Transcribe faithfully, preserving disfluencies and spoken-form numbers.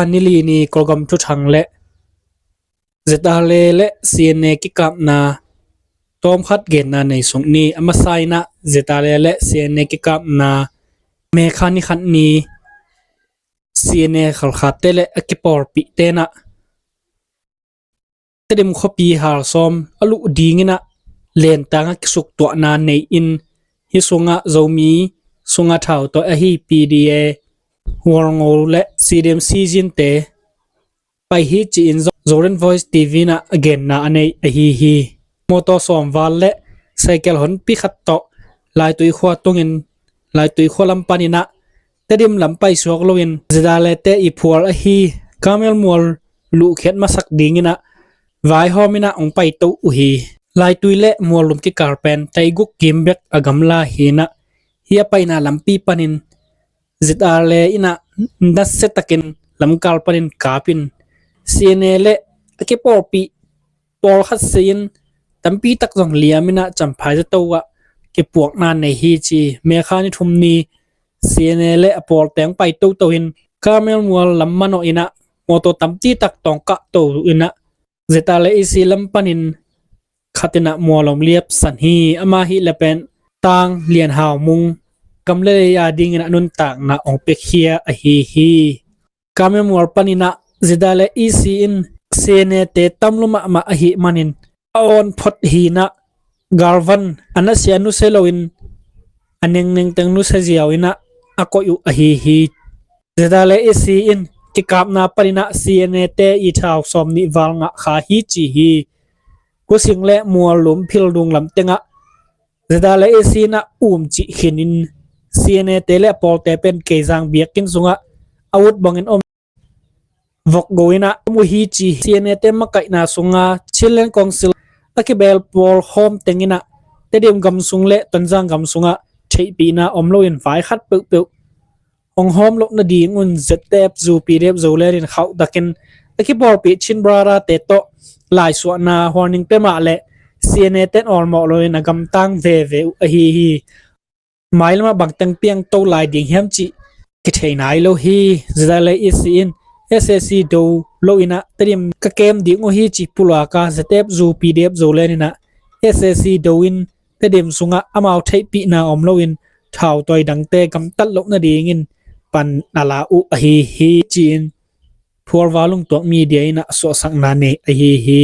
Nili ni Kawlgam thuthang le ZRA le CNA kikapna tawmkhat genna nei suk ni. A masa in ah ZRA le CNA kikapna May kha ni khat ni CNA khalkhatte le a kipawlpihte in ah Tedim khuapi hal sawm a luh dingin ah lentang a kisuktuahna nei in, hih sungah Zomi sungah thautawi ahi PDA, Hualngo le CDM Sizinte pai hi ci-in Zoland Voice TV in ah a genna a nei ahi hi. Mawtaw sawm val le cycle honpi khat tawh Laitui khua tungin Laitui khua lam panin ah Tedim lam paisuak loin ZRA te i phual ahi Kamel mual luhkhiat masak dingin ah vaihawm in ah hong paito uh hi. Laitui le Muallum kikal pen taiguk kim bek a gamla hi in ah, hih a paina lampi panin ZRA in ah nasiatakin lamkal panin kapin CNA le a kipawlpih pawlkhat sei-in tampi tak zong liam in ah Champhai zato ah kipuakna nei hi ci. May kha ni thum ni CNA le a pawlte hong pai toto in Kamel mual lam manawh in ah mawtaw tampi tak tawngkah to in ah ZRA le EC lam panin khat in ah mual hong liapsan hi. Ama hi le pen Tang Lian Hau Mung, gam le lei a dingin ah nuntakna hong piakhia ahi hi. Kamel mual panin ah ZRA le EC in CNA te tam lua mahmah ahih manin a awn phot hi in ah galvan a nasia nusia loin a nengneng teng nusia ziau in ah a koih uh ahi hi. ZRA le EC in kikapna panin ah CNA te i thau sawm nih val ngah kha hi ci hi. Kusing le Muallum Phildung lam tengah ZRA le EC in ah um cih khin in CNA te le a pawlte pen Keizang biakinn sungah a ut bangin om vok go in ah om uh hi ci. CNA te makaihna sunga Chinland Council a kibel pawl khawm teng in ah Tedim gam sung le Tonzang gam sungah theihpihna om loin vai khat peuhpeuh hong hawm loh nadingun ZTF zu PDF Zoland in khauhtakin a kipawlpih Chin Brother te tawh laisuahna warning pia mah le CNA ten awlmawh loin a gamtang veve uh ahi hi. Mailamah bangteng piangto lai ding hiam cih kithei nai lo hi. ZRA le EC in SAC do lo in ah Tedim ka kem ding uh hi ci pulak a ZTF zu PDF Zoland in ah SAC do in Tedim sungah amau theihpihna om loin thautawi dangte gamtat loh nadingin pan a la uh ahi hi ci-in Phualva Lungtuak Media in ah suahsakna nei ahi hi.